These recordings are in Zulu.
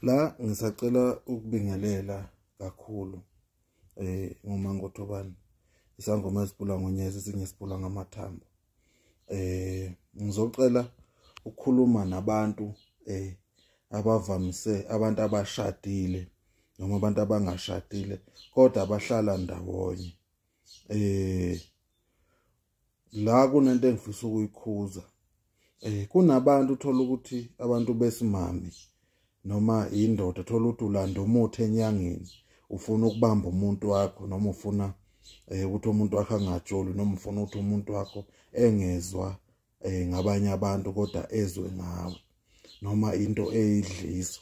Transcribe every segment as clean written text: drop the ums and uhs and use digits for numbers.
La ngisacela ukubingelela kakhulu nguMangothobane, isangoma esibhula ngonyezi, esinye sibhula ngamathambo. Ngizocela ukukhuluma nabantu abavamise abantu abashadile noma abantu abangashadile kodwa abahlala ndawonye. La kunento engifisa ukuyikhuza. Kunabantu uthola ukuthi abantu besimame noma indoda thola ukuthi ulanda umuthi enyangeni, ufuna ukubamba umuntu wakho noma ufuna ukuthi umuntu wakho angajoli noma ufuna ukuthi umuntu wakho engezwa ngabanye abantu kodwa ezwe ngawe noma into eyidliso.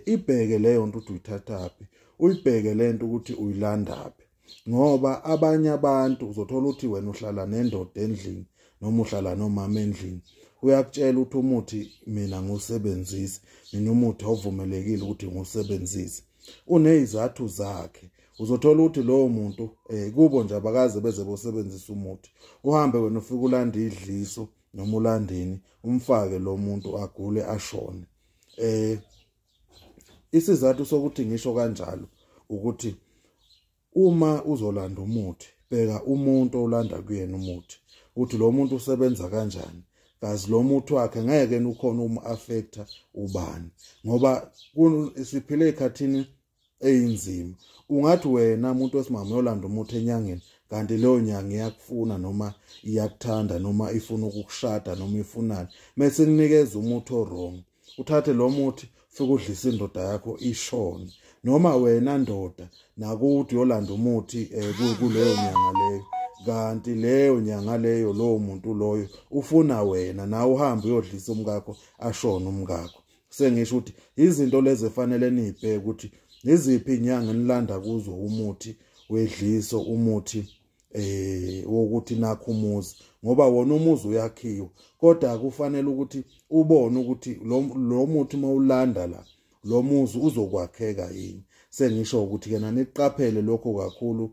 Ibheke leyo nto ukuthi uyithathaphi, uyibheke lento ukuthi uyilandaphi, ngoba abanye abantu uzothola ukuthi wena uhlala nendoda endlini noma uhlala nomama endlini, uyakutshela ukuthi umuthi mina ngiwusebenzise, mina umuthi awuvumelekile ukuthi ngiwusebenzise, unezizathu zakhe. Uzothola ukuthi lowo muntu kubo nje abakaze beze bosebenzisa umuthi, uhambe wena ufike ulanda idliso noma ulandeni umfake lo muntu agule ashone. Isizathu sokuthi ngisho kanjalo ukuthi uma uzolanda umuthi, bheka umuntu olanda kuyena umuthi uthi lo muntu usebenza kanjani, kazi lo muthi wakhe ngeke ukhona umu-affecta ubani, ngoba siphile ekhathini eyinzima. Ungathi wena umuntu wesimame uyolanda umuthi enyangeni, kanti leyo nyanga iyakufuna noma iyakuthanda noma ifuna ukukushada noma ifunani, mase kunikeza umuthi o-wrong, uthathe lo muthi ufike udlise indoda yakho ishone. Noma wena ndoda nakuthi uyolanda umuthi kuleyo nyanga leyo, kanti leyo nyanga leyo lowo muntu loyo ufuna wena, nawe uhambe uyodlisa umkakho ashone umkakho. Sengisho ukuthi izinto lezi efanele niyibheke ukuthi iziphi inyanga enilanda kuzo umuthi wedliso, umuthi wokuthi nakho umuzi, ngoba wona umuzi uyakhiwa, kodwa kufanele ukuthi ubone ukuthi lo muthi mawulanda la lo muzi uzokwakheka yini. Sengisho ukuthi ke naniqaphele lokho kakhulu.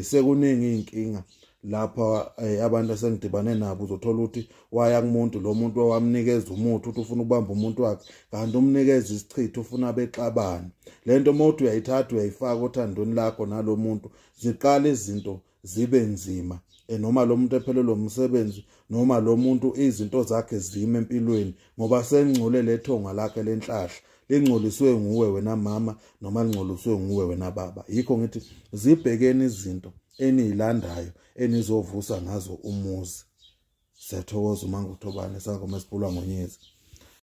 Sekuningi inkinga lapha abantu esengidibane nabo, uzothola ukuthi waya kumuntu, lo muntu owamnikeza umuthi uthi ufuna ukubamba umuntu wakhe, kanti umnikeza isichitho ufuna bexabana. Lento mothi uyayithatha uyayifaka othandweni lakho nalomuntu, ziqala izinto zibe nzima, noma lo muntu ephelelwe umsebenzi noma lo muntu izinto zakhe zime empilweni, ngoba sengcole lethonga lakhe lenhlahla lingcoliswe nguwe wena mama noma lingcoliswe nguwe wena baba. Yikho ngithi zibhekeni izinto eniyilandayo enizovusa ngazo umuzi. Siyathokoza uMangothobane, isangoma esibhulwa ngonyezi.